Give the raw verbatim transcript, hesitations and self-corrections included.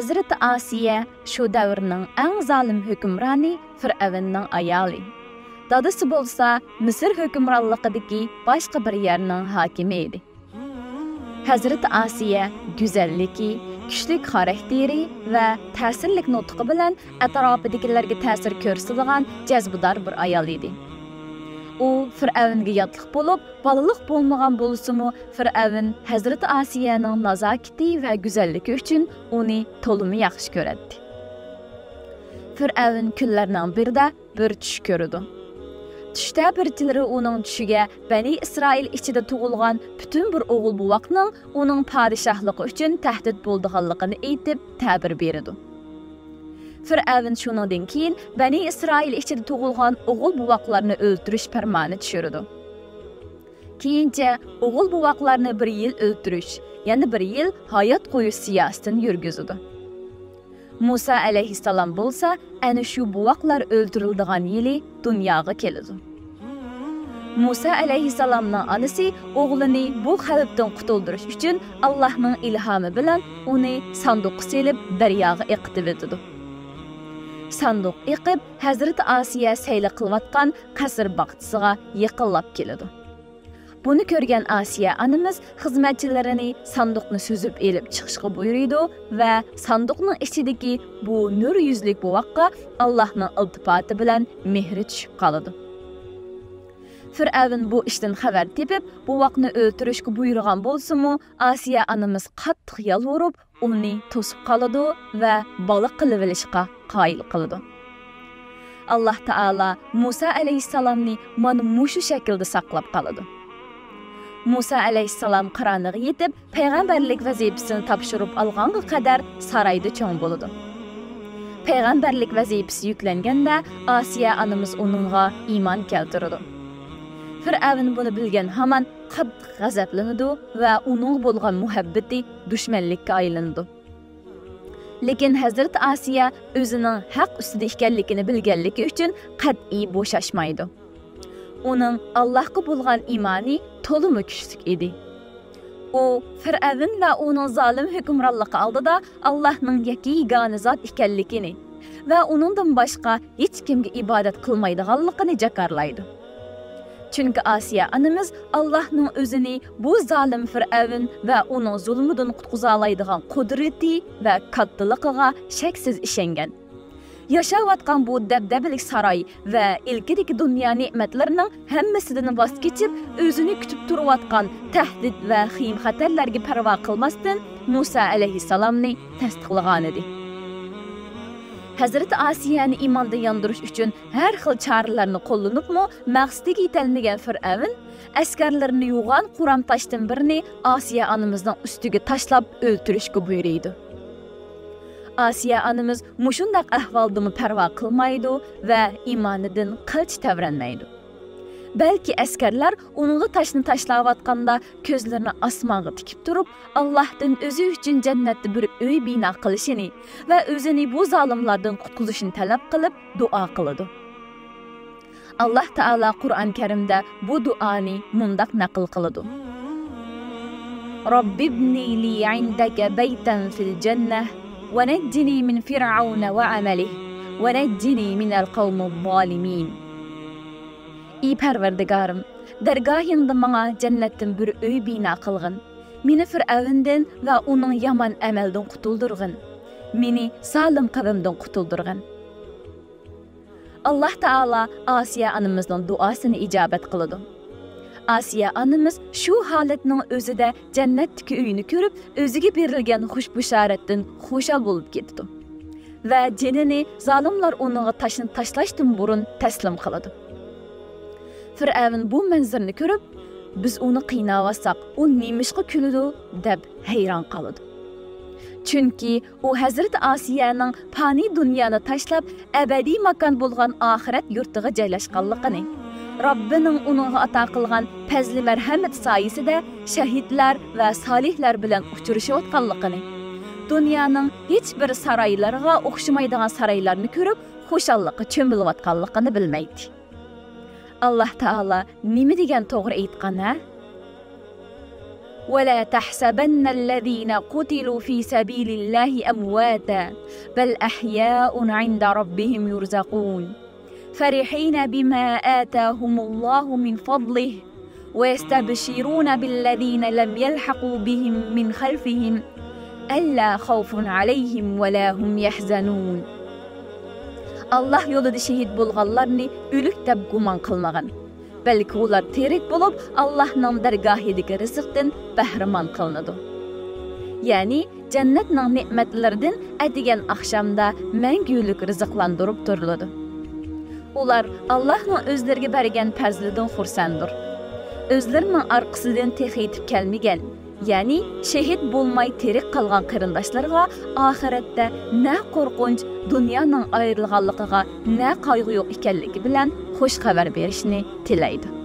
ھەزرىتى ئاسىيە شۇ دەۋرنىڭ ئەڭ زالىم ھۆكۈمرانى فىرئەۋننىڭ ئايالى. دادىسى بولسا مىسىر ھۆكۈمرانلىقىدىكى باشقا بىر يەرنىڭ ھاكىمى ئىدى. ھەزرىتى ئاسىيە گۈزەللىكى، كۈچلۈك خاراكتېرى ۋە تەسىرلىك نۇتقى بىلەن ئەتراپىدىكىلەرگە تەسىر كۆرسىتىدىغان جەزبىدار بىر ئايال ئىدى. ئۇ فىرئەۋنگە ياتلىق بولۇپ، بالىلىق بولمىغان بولسىمۇ، فىرئەۋن ھەزرىتى ئاسىيەنىڭ نازاكىتى ۋە گۈزەللىكى ئۈچۈن ئۇنى تولىمۇ ياخشى كۆرەتتى. فىرئەۋن كۈنلەرنىڭ بىرىدە بىر چۈش كۆرىدۇ. چۈشتە بىرچىلىرى ئۇنىڭ چۈشىگە بەنى ئىسرائىل ئىچىدە تۇغۇلغان پۈتۈن بىر ئوغۇل بوۋاقنىڭ ئۇنىڭ پادىشاھلىقى ئۈچۈن تەھدىت بولىدىغانلىقىنى ئېيتىپ تەبىر بېرىدۇ. فىرئەۋن شۇنىڭدىن كېيىن بەنى ئىسرائىل ئىچىدە تۇغۇلغان ئوغۇل بوۋاقلارنى ئۆلتۈرۈش پەرمانى چۈشۈرىدۇ. كېيىنچە ئوغۇل بوۋاقلارنى بىر يىل ئۆلتۈرۈش، يەنە بىر يىل ھايات قويۇش سىياسىتىنى يۈرگۈزىدۇ. مۇسا ئەلەيھىسسالام بولسا ئەنە شۇ بوۋاقلار ئۆلتۈرۈلىدىغان يىلى دۇنياغا كېلىدۇ. مۇسا ئەلەيھىسسالامنىڭ ئانىسى ئوغلىنى بۇ خەۋپتىن قۇتۇلدۇرۇش ئۈچۈن، ئاللاھنىڭ ئىلھامى بىلەن ئۇنى ساندۇققا سېلىپ، دەرياغا ئېقىتىۋېتىدۇ. ساندۇق ئېقىپ، ھەزرىتى ئاسىيە سەيلە قىلىۋاتقان قەسىر باغچىسىغا يېقىنلاپ كېلىدۇ. بۇنى كۆرگەن ئاسىيە ئانىمىز خىزمەتچىلىرىنى ساندۇقنى سۈزۈپ ئېلىپ چىقىشقا بۇيرۇيدۇ ۋە ساندۇقنىڭ ئىچىدىكى بۇ نۇر يۈزلۈك بوۋاققا ئاللاھنىڭ ئىلتىپاتى بىلەن مېھرى چۈشۈپ قالىدۇ. فىرئەۋن بۇ ئىشتىن خەۋەر تېپىپ، بوۋاقنى ئۆلتۈرۈشكە بۇيرۇغان بولسىمۇ، ئاسىيە ئانىمىز قاتتىق يالۋۇرۇپ، ئۇنى توسۇپ قالىدۇ ۋە بالا قىلىۋېلىشقا قايىل قىلىدۇ. ئاللاھ تائالا مۇسا ئەلەيھىسسالامنى مانا مۇشۇ شەكىلدە ساقلاپ قالىدۇ. مۇسا ئەلەيھىسسالام قىرانىغا يېتىپ، پەيغەمبەرلىك ۋەزىپىسىنى تاپشۇرۇپ ئالغانغا قەدەر سارايدا چوڭ بولىدۇ. پەيغەمبەرلىك ۋەزىپىسى يۈكلەنگەندە، ئاسىيە ئانىمىز ئۇنىڭغا ئىمان كەلتۈرىدۇ. فىرئەۋن بۇنى بىلگەن ھامان قاتتىق غەزەپلىنىدۇ ۋە ئۇنىڭغا بولغان مۇھەببىتى دۈشمەنلىككە ئايلىنىدۇ. لېكىن ھەزرىتى ئاسىيە ئۆزىنىڭ ھەق ئۈستىدە ئىكەنلىكىنى بىلگەنلىكى ئۈچۈن قەتئىي بوشاشمايدۇ. ئۇنىڭ ئاللاھقا بولغان ئىمانى تولىمۇ كۈچلۈك ئىدى. ئۇ فىرئەۋن ۋە ئۇنىڭ زالىم ھۆكۈمرانلىقى ئالدىدا ئاللاھنىڭ يەككە يېگانە زات ئىكەنلىكىنى ۋە ئۇنىڭدىن باشقا ھېچكىمگە ئىبادەت قىلمايدىغانلىقىنى جاكارلايدۇ. چۈنكى ئاسىيە ئانىمىز ئاللاھنىڭ ئۆزىنى بۇ زالىم فىرئەۋن ۋە ئۇنىڭ زۇلمىدىن قۇتقۇزالايدىغان قۇدرىتى ۋە كاتتىلىقىغا شەكسىز ئىشەنگەن. ياشاۋاتقان بۇ دەبدەبىلىك ساراي ۋە ئىلكىدىكى دۇنيا نېمەتلىرىنىڭ ھەممىسىدىن ۋاز كېچىپ، ئۆزىنى كۈتۈپ تۇرۇۋاتقان تەھدىت ۋە خېيىم-خەتەرلەرگە پەرۋا قىلماستىن، مۇسا ئەلەيھىسسالامنى تەستىقلىغانىدى. ھەزرىتى ئاسىيەنى ئىماندىن ياندۇرۇش ئۈچۈن ھەر خىل چارىلەرنى قوللىنىپمۇ، مەقسىتىگە يېتەلمىگەن فىرئەۋن ئەسكەرلىرىنى يوغان قورام تاشتىن بىرنى ئاسىيە ئانىمىزنىڭ ئۈستىگە تاشلاپ ئۆلتۈرۈشكە بۇيرۇيدۇ. ئاسىيە ئانىمىز مۇشۇنداق ئەھۋالدىمۇ پەرۋا قىلمايدۇ ۋە ئىمانىدىن قىلچە تەۋرەنمەيدۇ. بەلكى ئەسكەرلەر ئۇنىڭغا تاشنى تاشلاۋاتقاندا كۆزلىرىنى ئاسمانغا تىكىپ تۇرۇپ، ئاللاھتىن ئۆزى ئۈچۈن جەننەتتە بىر ئۆي بىنا قىلىشىنى ۋە ئۆزىنى بۇ زالىملاردىن قۇتقۇزۇشىنى تەلەپ قىلىپ دۇئا قىلىدۇ. ئاللاھ تائالا قۇرئان كەرىمدە بۇ دۇئانى مۇنداق نەقىل قىلىدۇ: رب ابن لي عندك بيتا في الجنة ونجني من فرعون وعمله ونجني من القوم الظالمين. ئى پەرۋەردىگارىم، دەرگاھىڭدا ماڭا جەننەتتىن بىر ئۆي بىنا قىلغىن. مېنى فىرئەۋندىن ۋە ئۇنىڭ يامان ئەمەلدىن قۇتۇلدۇرغىن. مېنى زالىم قەۋمدىن قۇتۇلدۇرغىن. ئاللاھ تائالا ئاسىيە ئانىمىزنىڭ دۇئاسىنى ئىجابەت قىلىدۇ. ئاسىيە ئانىمىز شۇ ھالەتنىڭ ئۆزىدە جەننەتتىكى ئۆينى كۆرۈپ، ئۆزىگە بېرىلگەن خۇش بۇشارەتتىن خۇشال بولۇپ كېتىدۇ ۋە جېنىنى زالىملار ئۇنىڭغا تاشنى تاشلاشتىن بۇرۇن تەسلىم قىلىدۇ. فىرئەۋن بۇ مەنزىرىنى كۆرۈپ، بىز ئۇنى قىيناۋاتساق، ئۇ نېمىشقا كۈلىدۇ؟ دەپ ھەيران قالىدۇ. چۈنكى ئۇ ھەزرىتى ئاسىيەنىڭ پانىي دۇنيانى تاشلاپ، ئەبەدىي ماكان بولغان ئاخىرەت يۇرتىغا جايلاشقانلىقىنى، رەببىنىڭ ئۇنىڭغا ئاتا قىلغان پەزلى مەرھەمىتى سايىسىدە شەھىدلەر ۋە سالىھلار بىلەن ئۇچرىشىۋاتقانلىقىنى، دۇنيانىڭ ھېچ بىر سارايلىرىغا ئوخشىمايدىغان سارايلارنى كۆرۈپ، خۇشاللىققا چۆمۈلۈۋاتقانلىقىنى بىلمەيتتى. ئاللاھ تائالا نېمە دېگەن توغرا ئېيتقان، ھە؟ ولا تحسبن الذين قتلوا في سبيل الله أمواتا بل أحياء عند ربهم يرزقون فرحين بما آتاهم الله من فضله ويستبشرون بالذين لم يلحقوا بهم من خلفهم ألا خوف عليهم ولا هم يحزنون. ئاللاھ يولىدا شېھىت بولغانلارنى ئۆلۈك دەپ گۇمان قىلمىغىن. بەلكى ئۇلار تىرىك بولۇپ، ئاللاھنىڭ دەرگاھىدىكى رىزىقتىن بەھرىمەن قىلىنىدۇ. يەنى جەننەتنىڭ نېمەتلىرىدىن ئەتىگەن ئاخشامدا مەڭگۈلۈك رىزىقلاندۇرۇپ تۇرۇلىدۇ. ئۇلار ئاللاھنىڭ ئۆزلىرىگە بەرگەن پەزلىدىن خۇرسەندۇر. ئۆزلىرىنىڭ ئارقىسىدىن تېخى يېتىپ كەلمىگەن، يەنى شېھىت بولماي تىرىك قالغان قېرىنداشلىرىغا ئاخىرەتتە نە قورقۇنچ، دۇنيانىڭ ئايرىلغانلىقىغا نە قايغۇ يوق ئىكەنلىكى بىلەن خۇش خەۋەر بېرىشنى تىلەيدۇ.